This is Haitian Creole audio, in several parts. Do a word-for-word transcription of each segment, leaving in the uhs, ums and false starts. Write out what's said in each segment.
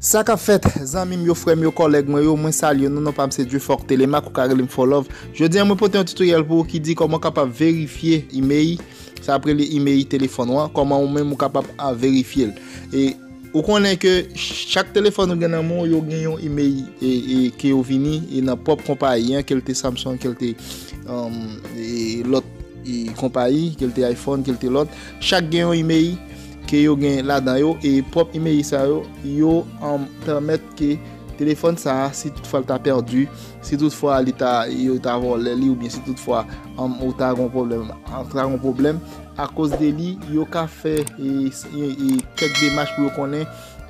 Sa k ap fèt, zanmi m yo, frè m yo, kòlèg mwen yo, mwen salye nou, non pa m se Dieufort Telemaque, ou ka rele m Four Love. Jodi a, mwen pote yon tutoriel pou ou ki di kòman w kapab verifye email, sa ap rele email telefòn ou an, kòman ou menm ou kapab a verifye l. E ou konnen ke chak telefòn ou gen nan men w, yo gen yon email e, e, ke yo vini e nan pwòp konpayi an, ke l te Samsung, ke l te um, e, lòt e, konpayi, ke l te iPhone, ke l te lòt. Chak gen yon email ke yo gen ladan yo, e pwòp email sa yo, yo um, pèmèt ke telefòn sa a, si toutfwa l ta pèdi, si toutfwa li ta, yo ta vòlè li, oubyen si toutfwa um, ou ta gon pwoblèm, ou ta gon pwoblèm, akoz de li, yo ka fè e, e, e, kèk demach pou yo konnen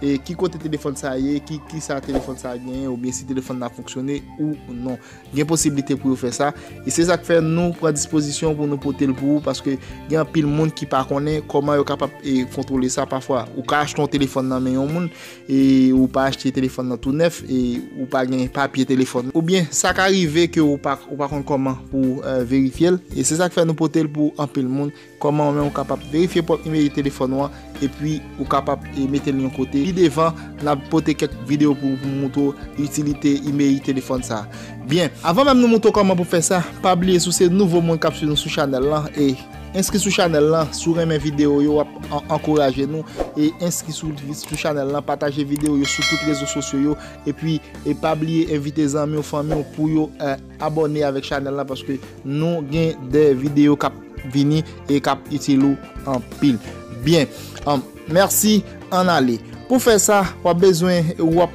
e, ki kote telefòn sa ye, ki, ki sa telefòn sa genyen, oubyen si telefòn nan fonksyone ou non. Gen posiblite pou yo fè sa. E se sa k fè nou pran dispozisyon pou nou pote l pou ou, paske gen anpil moun ki pa konnen kòman yo kapab e, kontwole sa. Pafwa, ou ka achte yon telefòn nan men yon moun, e ou pa achte telefòn nan tou nèf, e ou pa gen papye telefòn. Oubyen, sa ka rive ke ou pa, ou pa konn kòman pou e, verifye l. E se sa k fè nou pote l pou anpil moun. Kòman ou menm ou kapab verifye pwòp email telefòn ou an, epi ou kapab e, mete l yon kote. Pi devan, n ap pote kèk videyo pou, pou moutre w itilite email telefòn sa a. Byen, avan menm nou moutre w kòman pou fè sa, pa bliye si w se nouvo moun k ap swiv nou sou chanèl lan, e enskri sou chanèl lan, si w renmen videyo yo, w ap an- ankouraje nou, e enskri sou, sou chanèl lan, pataje videyo yo sou tout rezo sosyo yo, epi e pa bliye envite zanmi w, fanmi w pou yo e, abòne avèk chanèl lan, paske nou gen de videyo k ap vini e k ap itil ou anpil. Byen, um, mèsi, ann ale. Pou fè sa, w ap bezwen, w ap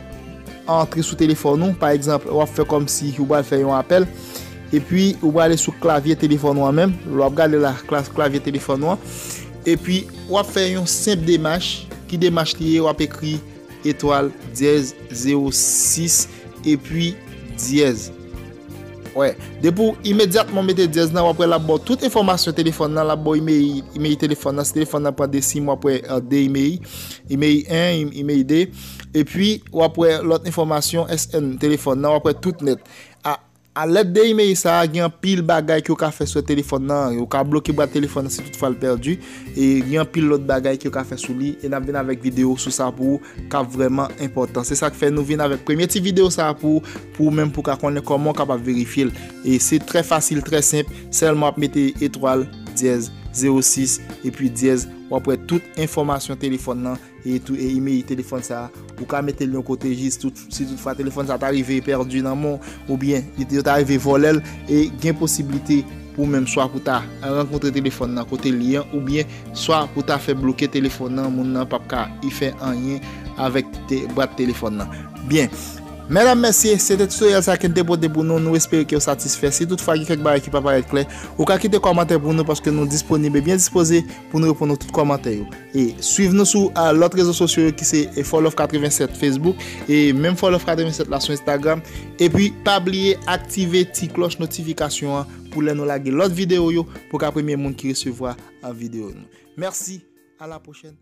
antre sou telefòn ou, pa egzanp, w ap fè kòmsi ou pral fè yon apèl, epi ou prale sou klavye telefòn ou an menm, lè w ap gade la, kla- klavye telefòn ou an, epi w ap fè yon senp demach. Ki demach li ye? W ap ekri etwal dyèz zewo sis epi dyèz. Wè, depi w imedyatman mete dyèz nan, w ap wè l ap ba w tout enfòmasyon telefòn nan, l ap ba w email, email telefòn nan, si telefòn nan pran de sim, w ap wè e, de email, email en, email de, epi w ap wè lòt enfòmasyon S N telefòn nan, w ap wè tout nèt. A, a lèd de email sa a, gen anpil bagay ke w ka fè sou telefòn nan, ou ka bloke bwat telefòn nan si toutfwa l pèdi, e gen anpil lòt bagay ke w ka fè sou li, e n ap vin avèk videyo sou sa pou ou, k ap vrèman enpòtan. Se sa k fè nou vin avèk premye ti videyo sa a pou ou, pou ou menm pou w ka konnen kòman w kapab verifye l. E se trè fasil, trè senp, sèlman w ap mete etwal dyèz zewo sis epi dyèz, w ap wè tout enfòmasyon telefòn nan, e tou e email telefòn sa a. Ou ka mete l yon kote jis tout, si toutfwa telefòn sa a ta rive pèdi nan men w, oubyen li te- yo ta rive vòlè l, e gen posiblite pou menm swa pou ta rankontre telefòn nan kote l ye an, oubyen swa pou ta fè bloke telefòn nan, moun nan p ap ka fè anyen avèk te- bwat telefòn nan. Byen. Medam, mesye, se te tutoriel sa ke n te pote pou nou. Nou espere ke w satisfè. Si toutfwa gen kèk bagay ki pa parèt klè, ou ka kite kòmantè pou nou, paske nou disponib e byen dispoze pou nou reponn nou tout kòmantè yo. E swiv nou sou a, lòt rezo sosyo yo ki se e, Four Love katrevennsèt Facebook, e menm Four Love katrevennsèt la sou Instagram. Epi pa bliye aktive ti klòch notifikasyon an pou lè nou lage lòt videyo yo, pou w ka premye moun ki resevwa a, videyo nou. Mèsi, a la pwochèn.